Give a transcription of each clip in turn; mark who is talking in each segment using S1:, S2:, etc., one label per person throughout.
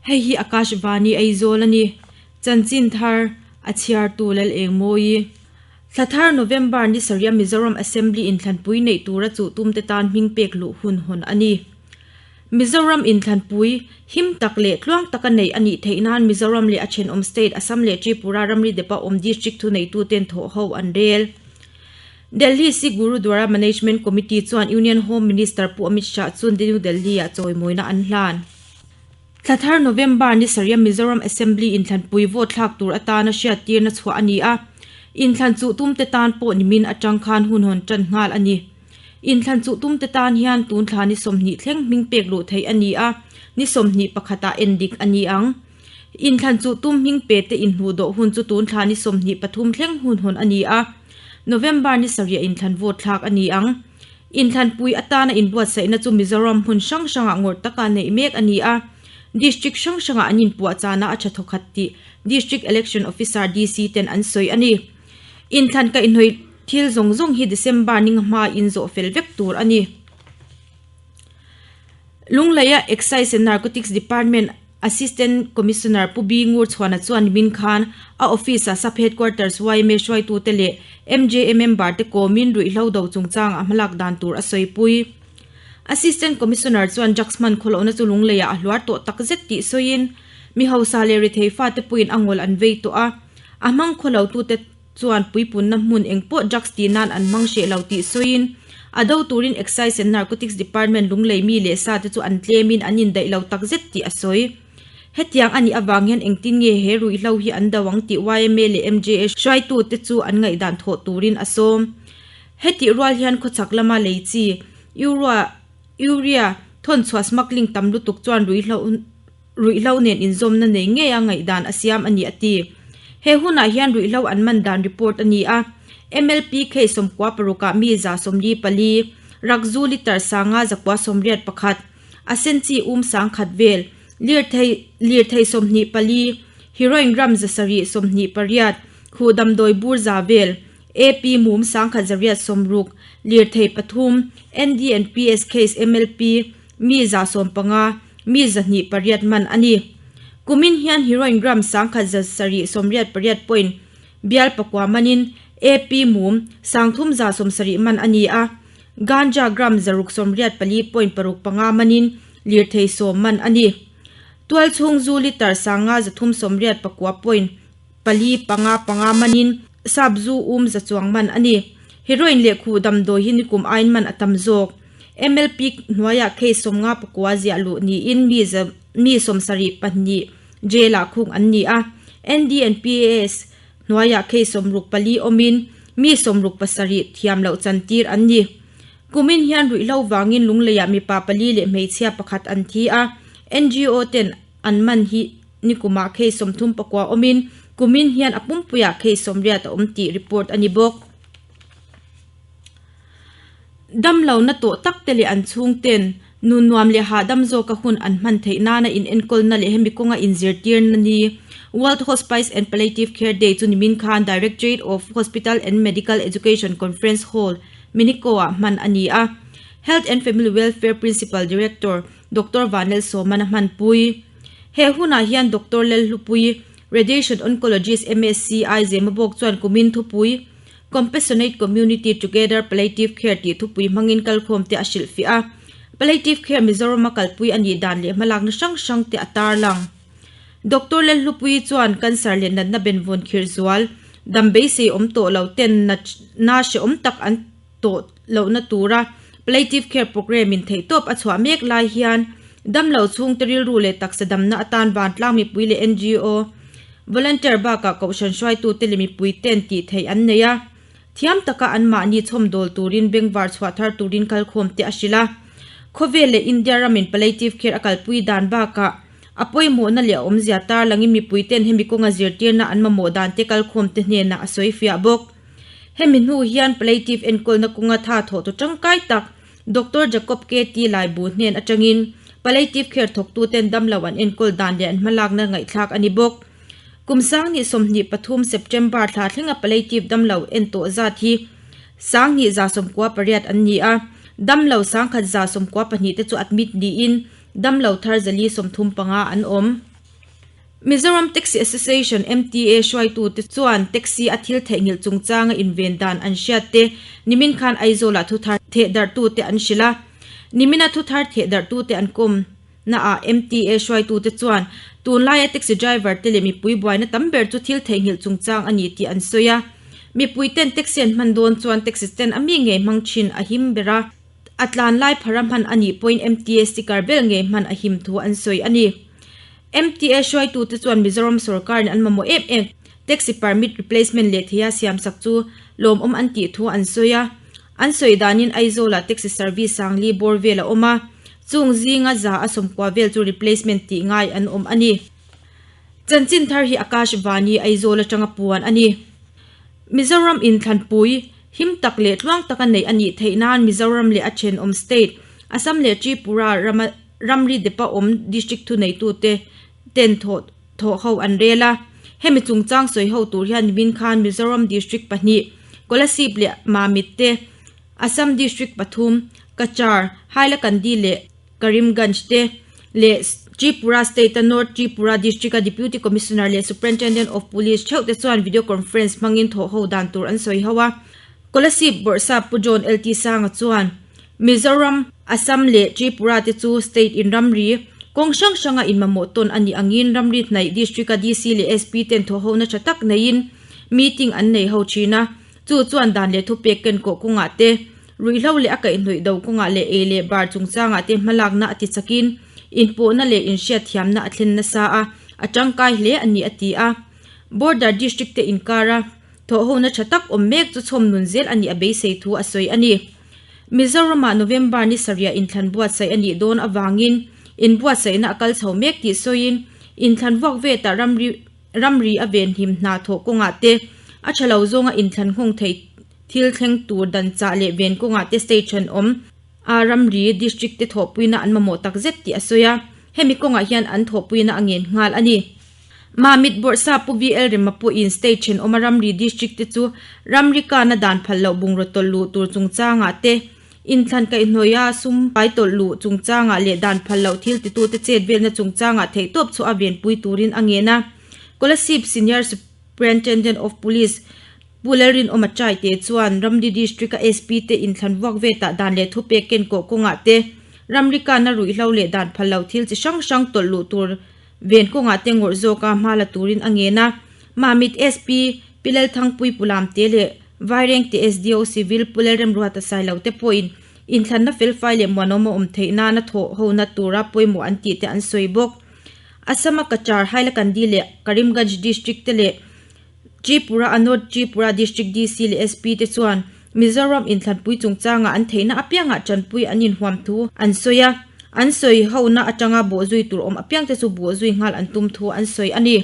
S1: Hei hi Akashvani Aizawl a ni. Chanchin thar a chhiartu Lalengmawii. Thla thar November ni sarih a Mizoram Assembly inthlanpui neih tura chuh tumte tan hming pek luh hun hawn a ni. Mizoram inthlanpui him tak leh tluang taka neih a nih theih nan Mizoram leh a thenawm state Assam leh Tripura ramri depa awm district thuneituten thawh ho an rel. Delhi Sikh Gurudwara Management Committee chuan Union Home Minister Pu Amit Shah chu New Delhi-ah chawimawina an hlan. Thla thar November ni sarih a Mizoram Assembly inthlanpui vote thlak tur atana hriattirna chhuah a ni a, inthlan chuh tumte tan pawh nimin atang khan hun hawn tan nghal a ni. Inthlan chuh tumte tan hian tun thla ni 20 thleng hming pek luh theih a ni a, ni 20 pakhatah endik a ni ang. Inthlan chuh tum hming pe te inhmuh dawh hun chu tun thla ni 23 thleng hun hawn a ni a, November ni sarih a inthlan vote thlak a ni ang. Inthlanpui atana inbuatsaihna chu Mizoram hmun hrang hrangah ngawrh taka neih mek a ni a, District hrang hrangah an inpuahchahna a tha thawkhat tih District Election Officer, DC, ten an sawi a ni. Inthlan kaihhnawih thil zawng zawng hi December ni nga hmain zawh fel vek tur a ni. Lungleia Excise and Narcotics Department Assistant Commissioner Pu B Ngurchhuana chuan nimin khan a office-ah Sub Headquarters yma hruaitute leh MJA member te kawmin ruihhlo do chungchangah hmalak dan tur a sawipui. Assistant Commissioner chuan drugs hman khawlohna chu lungleiah a hluar tawh takzet tih sawiin mi hausa leh rethei fate pawhin a ngawl an vei tawh a, a hmang khawlotute chuan puipunna hmun engpawh drugs tih nan an hmang hreh lo tih sawiin a do turin Excise and Narcotics Department lunglei mi leh sa te chu an tlemin an indaih lo takzet tih a sawi. Hetiang a nih avang hian engtin nge he ruihhlo hi an do ang tih yma leh MJA hruaitute chu an ngaihdan thawh turin a sawm. Hetih rual hian khawchhak lama lei chi Urea Urea thawnchhuah smuggling tam lutuk chuan ruihhlo Ruihhlo nen inzawmna nei ngeia ngaihdan a siam a ni a ti. He hunah hian ruihhlo an man dan report a ni a, MLP case 96 ah mi 144, rakzu litre sanga 181, a senchi um 10,000 vel, lirthei lirthei 24, heroin gram 728, khuh damdawi bur za vel, AP mum 1,160, lirthei pathum, ND and PS case MLP mi 15, Mi 28 man a ni. Kumin hian heroin gram 1788 point bial pakua manin AP mum 370 man a ni a, ganja gram 684 point paruk panga manin lirthei sawm man a ni. Tualchhung zu litre 5389 point pali panga panga manin sap zu um za chuang man a ni. Heroin leh khuh damdawi hi nikum aiin man a tam zawk. MLP hnuaiah case 59 ziah luh niin mi za mi 72 jail-ah khung an ni a. ND and PAS hnuaiah case 64 awmin mi 67 thiam loh chantir an ni. Kumin hian ruihhlo vangin Lungleiah mipa pali leh hmeichhia pakhat an thi a, NGO ten an man hi nikumah case 39 awmin kumin hian a pumpuiah case 80 a awm tih report a ni bawk. Damlohna tawh tak te leh an chhungten nun nuam leh hahdam zawka hun an hman theih nana inenkawlna leh hemi kawnga inzirtirna ni World Hospice and Palliative Care Day chu nimin khan Directorate of Hospital and Medical Education Conference Hall, Minico-ah hman a ni a. Health and Family Welfare Principal Director Doctor Vanel Sawman a hmanpui. He hunah hian Doctor Lalhlupui, Radiation Oncologist MSc Zemabawk chuan kumin thupui Compassionate Community Together Palliative Care tih thupui hmangin kalkhawm te a hrilhfiah a, Palliative Care Mizorama kalpui a nih dan leh hmalakna hrang hrang te a tarlang. Doctor Lalhlupuii chuan cancer leh natna benvawn khirh zual, dam beisei awm tawh lo ten natna hrehawm tak an tawh lohna tura Palliative Care Programme in theihtawp a chhuah mek lai hian damlo chhungte rilru leh taksa damna atan vantlang mipui leh NGO volunteer bakah kohhran hruaitute leh mipui ten tih theih an nei a, thiam taka anmahni chhawmdawl turin bengvar chhuah thar turin kalkhawm te a hrilh a. Khawvel leh India ramin Palliative Care a kalpui dan bakah a pawimawhna leh a awmzia tarlangin mipui ten hemi kawnga zirtirna an mamawh dan te kalkhawm te hnenah a sawifiah bawk. Hemi hnu hian palliative enkawlna kawnga tha thawh tu tangkai tak Doctor Jacob KT Laibu hnen atangin palliative care thawktuten damlo an enkawl dan leh an hmalakna ngaihthlak a ni bawk. Kum sang 23 September thla thlenga palliative damlo en tawh zat hi 1198 an ni a, damlo 1192 te chu admit niin damlo thar 435 an awm. Mizoram Taxi Association, MTA, hruaitute chuan taxi a thil theihnghilh chungchanga inven dan an hriat te nimin khan Aizawlah thuthar thehdarhtute an hrilh a. Nimina thuthar thehdarhtute an kawm naah MTA hruaitute chuan tunlaia taxi driver te leh mipui buaina tam ber chu thil theihnghilh chungchang a ni tih an sawi a. Mipui ten taxi an hman dawn chuan taxi stand a mi ngei hmang thin a him ber a, a tlan lai phara hman a nih pawhin MTA sticker bel ngei hman a him thu an sawi a ni. MTA hruaitute chuan Mizoram sorkarin an mamawh em em taxi permit replacement leh theia siamsak chu lawmawm an tih thu an sawi a. An sawi danin Aizawlah taxi service sangli bawr vel a awm a, chung zinga za a sawmkua vel chu replacement tih ngai an awm a ni. Chanchin thar hi Akash Vani Aizawl atanga puan a ni. Mizoram inthlanpui him tak leh tluang taka neih a nih theih nan Mizoram leh a thenawm state Assam leh Tripura rama ramri depa awm district thuneitute ten thawh thawh ho an rel a. Hemi chungchang sawi ho tur hian nimin khan Mizoram district pahnih Kolasib leh Mamit te, Assam district pathum Cachar, Hailakandi leh Karimganj te leh Tripura state-a North Tripura district-a Deputy Commissioner leh Superintendent of Police theuh te chuan video conference hmangin thawh ho dan tur an sawi ho a. Kolasib Bawrhsap Pu John LT Sanga chuan Mizoram, Assam leh Tripura te chu state in ramri kawng hrang hranga inmamawh tawn a nih angin ramri hnaih district-a DC leh SP ten thawh hona tha tak neiin meeting an nei ho thin a. Chu chuan dan leh thupek ken kawh kawngah te, ruihhlo leh a kaihhnawih do kawngah leh ei leh bar chungchangah te hmalakna a ti chakin inpawhna leh inhriatthiamna a thlen nasa a, a tangkai hle a ni a ti a. Border District te inkara thawhhona tha tak awm mek chu chhawm nun zel a nih a beisei thu a sawi a ni. Mizoramah November ni sarih inthlan buatsaih a nih dawn avangin inbuatsaihna a kal chho mek tih sawiin inthlan vuak vetah ramri Ramri a venhim hna thawh kawngah te, a tha lo zawnga inthlan nghawng theih thil thleng tur dan chah leh ven kawngah te state thenawm a ramri district te thawhpuina an mamawh tak zet tih a sawi a, hemi kawngah hian an thawhpuina a ngen nghal a ni. Mamit Bawrhsa Pu VL Rema pawhin state thenawm a ramri district te chu ramri kana dan phal loh bungraw tawlh luh tur chungchangah te, Inthlan kaihhnawia sum pai tawlh luh chungchangah leh dan phal loh thil titute chet velna chungchangah theihtawp chu a venpui turin a ngen a. Kolasib Senior Superintendent of Police Pu Lalrinawma Chaite chuan Ramri District-a SP te inthlan vuak vetah dan leh thupek ken kawh kawngah te, ramri kana ruihhlo leh dan phal loh thil chi hrang hrang tawlh luh tur ven kawngah te ngawrh zawka hma la turin a ngen a. Mamit SP Pi Lalthangpui Pulamte leh Vairengte SDO Civil Pu Lalremruata Sailo te pawhin inthlanna felfai leh muanawm a awm theih nana thawh hona tura pawimawh an tih te an sawi bawk. Assam-a Cachar, Hailakandi leh Karimganj District te leh Tripura a North Tripura District DC leh SP te chuan Mizoram inthlanpui chungchangah an theihna apiangah tanpui an inhuam thu an sawi a, an sawi hona atanga bawhzui tur awm apiang te chu bawhzui nghal an tum thu an sawi a ni.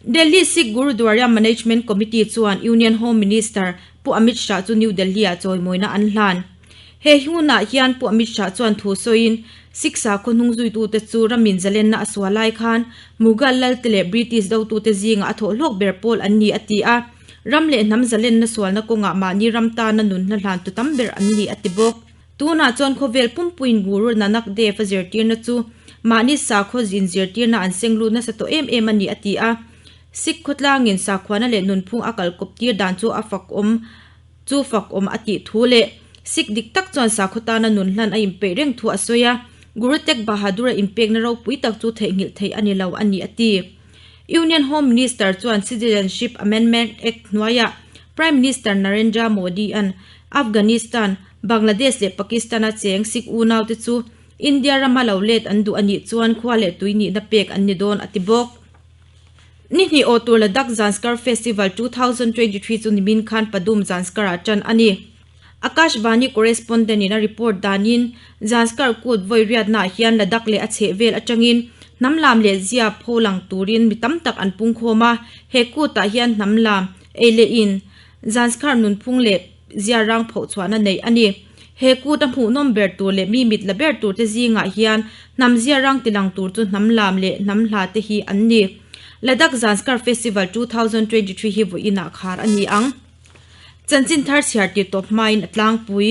S1: Delhi Sikh Gurudwara Management Committee chuan Union Home Minister Pu Amit Shah chu New Delhi-ah chawimawina an hlan. He hunah hian Pu Amit Shah chuan thu sawiin, Sikh sakhaw hnungzuitute chu ramin zalenna a sual lai khan Mughal lalte leh British dotute zingah a thawhhlawk ber pawl an ni a ti a, ram leh hnam zalenna sualna kawngah mahni ram tana nunna hlantu tam ber an ni a ti bawk. Tunah chuan khawvel pumpuiin Guru Nanak Dev a zirtirna chu mahni sakhaw zin zirtirna an seng lut nasa tawh em em a ni a ti a. Sikh khawtlangin sakhuana leh nunphung a kalkawp tir dan chu a fakawm chu fakawm a tih thu leh Sikh dik tak chuan sakhaw tana nun hlan a inpeih reng thu a sawi a, Guru Tegh Bahadur a inpekna ropui tak chu theihnghilh theih a ni lo a ni a ti. Union Home Minister chuan Citizenship Amendment Act hnuaiah Prime Minister Narendra Modi-a'n Afghanistan, Bangladesh leh Pakistan-a cheng Sikh unaute chu India rama lo let an duh a nih chuan khua leh tui nihna pek an ni dawn a ti bawk. Ni hnih aw tur Ladakh Zanskar Festival 2023 chu nimin khan Padum Zanskar-ah tan a ni. Akashvani correspondent-in a report danin Zanskar kut vawi riatnaah hian Ladakh leh a chhehvel atangin hnam lam leh zia pho lang turin mi tam tak an pungkhawm a, he kutah hian hnam lam, ei leh in, Zanskar nunphung leh zia rang phoh chhuahna neih a ni. He kut a hmuhnawm ber tur leh mi mit la ber tur te zingah hian hnam zia rang tilang tur chu hnam lam leh hnam hla te hi an ni. Ladakh Zanskar Festival 2023 hi vawiinah khar a ni ang. Chanchin thar chhiar tir tawp hmain a tlangpui.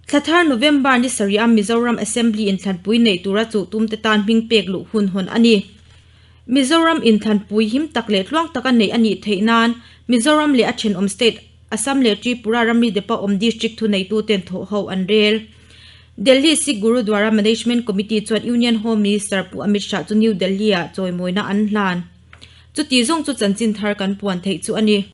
S1: Thla thar November ni sarih a Mizoram Assembly inthlanpui neih tura chuh tum te tan hming pek luh hun hawn a ni. Mizoram inthlanpui him tak leh tluang taka neih a nih theih nan Mizoram leh a thenawm state Assam leh Tripura ramri depa awm district thuneituten thawh ho an rel. Delhi Sikh Gurudwara Management Committee chuan Union Home Minister Pu Amit Shah chu New Delhi-ah chawimawina an hlan. Chuti zawng chu chanchin thar kan puan theih chu a ni.